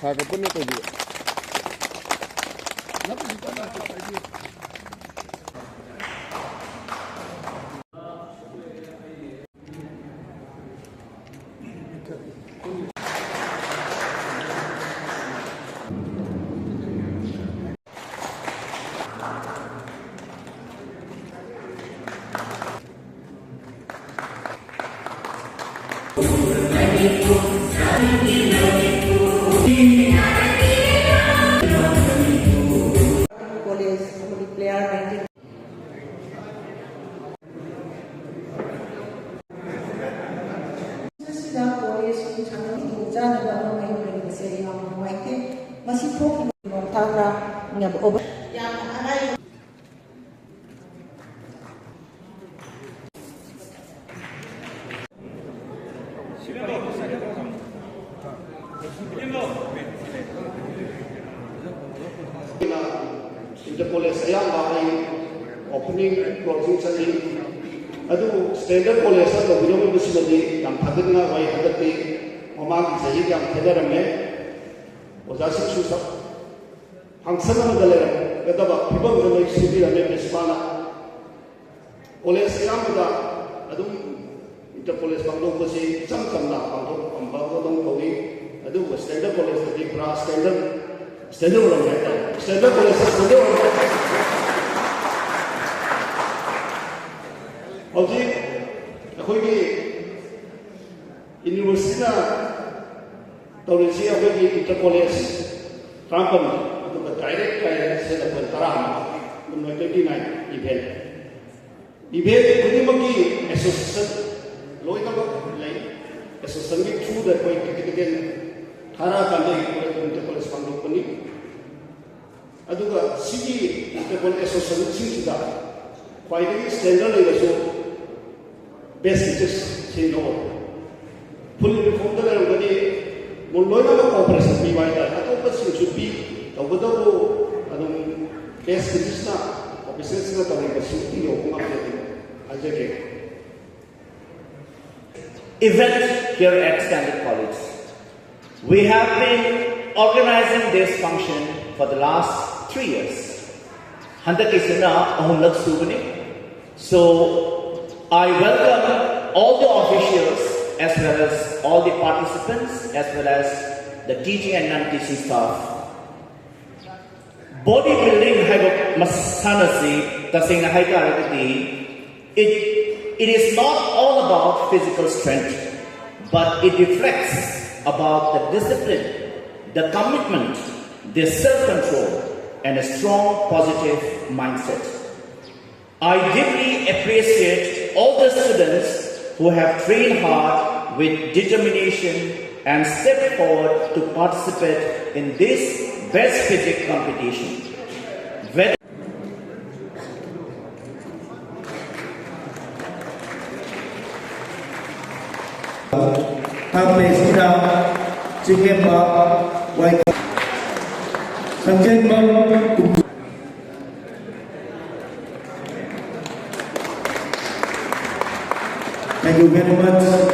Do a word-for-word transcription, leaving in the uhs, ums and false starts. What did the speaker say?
ꯁꯥꯔꯒ ꯄꯨꯟꯅ ꯇꯧꯕꯤꯌꯨ꯫ College ꯑꯃꯗꯤ player nineteen꯫ ꯑꯁꯤꯗ college ꯁꯥꯟꯅꯕ ꯆꯥꯅꯕ ꯑꯃ ꯃꯌꯨꯝ ꯂꯩꯕꯁꯦ ꯌꯥꯝꯅ ꯅꯨꯡꯉꯥꯏꯇꯦ꯫ ꯃꯁꯤ ꯊꯣꯛꯈꯤꯕ ꯃꯇꯥꯡꯗ ꯌꯥꯝꯅ ꯑꯔꯥꯏꯕ Inter college ꯑꯌꯥꯝꯕ ꯑꯩ opening, closing ꯆꯠꯂꯤ꯫ ꯑꯗꯨꯕꯨ standard college ꯇ ꯇꯧꯕꯤꯔꯝꯃꯤꯕꯁꯤꯃꯗꯤ ꯌꯥꯝ ꯊꯥꯒꯠꯅꯤꯡꯉꯥꯏ ꯑꯣꯏ꯫ ꯍꯟꯗꯛꯇꯤ ꯃꯃꯥꯡꯒꯤ ꯆꯍꯤꯒ ꯌꯥꯝ ꯈꯦꯠꯅꯔꯝꯃꯦ꯫ ꯑꯣꯖꯥꯁꯤꯡꯁꯨ ꯆꯞ function ꯑꯃꯗ ꯂꯩꯔꯝꯒꯗꯕ ꯐꯤꯕꯝꯗ ꯂꯣꯏ ꯁꯤꯟꯕꯤꯔꯝꯃꯦ ꯄ꯭ꯔꯤꯟꯁꯤꯄꯥꯜꯅ꯫ ꯀꯣꯂꯦꯖ ꯑꯌꯥꯝꯕꯗ ꯑꯗꯨꯝ inter college ꯄꯥꯡꯊꯣꯛꯄꯁꯤ ꯏꯆꯝ ꯆꯝꯅ ꯄꯥꯡꯊꯣꯛꯄ ꯑꯗꯨꯝ ꯀꯧꯏ꯫ ꯑꯗꯨꯕꯨ standard college ꯇꯗꯤ ꯄꯨꯔꯥ standard, standard ꯑꯣꯏꯔꯝꯃꯦ ꯍꯥꯏꯇꯥꯔꯦ꯫ Standard college ꯇ standard ꯑꯣꯏꯔꯝꯃꯦ꯫ ꯍꯧꯖꯤꯛ ꯑꯩꯈꯣꯏꯒꯤ university ꯅ ꯇꯧꯔꯤꯁꯤ ꯑꯩꯈꯣꯏꯒꯤ inter college ꯇꯔꯥꯃꯥꯄꯟ, ꯑꯗꯨꯒ direct ꯀꯥꯏꯅ ꯁꯦꯠ ꯑꯩꯈꯣꯏ ꯇꯔꯥ ꯑꯃ, ꯑꯗꯨꯝ twenty nine event꯫ Event ꯈꯨꯗꯤꯡꯃꯛꯀꯤ association ꯂꯣꯏꯅꯃꯛ ꯂꯩ꯫ Association ꯒꯤ through ꯗ ꯑꯩꯈꯣꯏ capital ꯊꯥꯔꯛꯑꯀꯥꯟꯗ ꯑꯩꯈꯣꯏ inter college ꯄꯥꯡꯊꯣꯛꯄꯅꯤ꯫ ꯑꯗꯨꯒ ꯁꯤꯒꯤ inter college association ꯁꯤꯡꯁꯤꯗ ꯈ꯭ꯋꯥꯏꯗꯒꯤ standard ꯂꯩꯕꯁꯨ best teachers ꯁꯤꯡ ꯂꯧꯔꯦ꯫ Full uniform ꯗ ꯂꯩꯔꯝꯒꯅꯤ, ꯃꯣꯏ ꯂꯣꯏꯅꯃꯛ cooperation ꯄꯤꯕ ꯍꯥꯏꯇꯥꯔꯦ꯫ ꯑꯇꯣꯞꯄꯁꯤꯡꯁꯨ ꯄꯤ, ꯇꯧꯕꯇꯕꯨ ꯑꯗꯨꯝ best teachers ꯅ officials ꯅ ꯇꯧꯔꯤꯕꯁꯤ ꯌꯧꯕ ꯉꯝꯗꯦ ꯍꯥꯏꯖꯒꯦ꯫ Event here at Standard College. We have been Organizing this function for the last three years. ꯍꯟꯗꯛꯀꯤꯁꯤꯅ ꯑꯍꯨꯝꯂꯛ ꯁꯨꯕꯅꯤ. So I welcome all the officials as well as all the participants as well as the teaching and non-teaching staff. Body building ꯍꯥꯏꯕ ꯃꯁꯥꯟꯅꯁꯤ ꯇꯁꯦꯡꯅ ꯍꯥꯏꯇꯥꯔꯒꯗꯤ it, it is not all about physical strength, but it reflects about the discipline, the commitment, the self-control, and a strong positive mindset. I deeply appreciate all the students who have trained hard with determination and stepped forward to participate in this best physique competition. Whether ꯍꯥꯞꯄꯁꯤꯗ ꯆꯤꯡꯂꯦꯝꯕ Y ꯁꯪꯖꯦꯟꯕꯝ Thank you very much.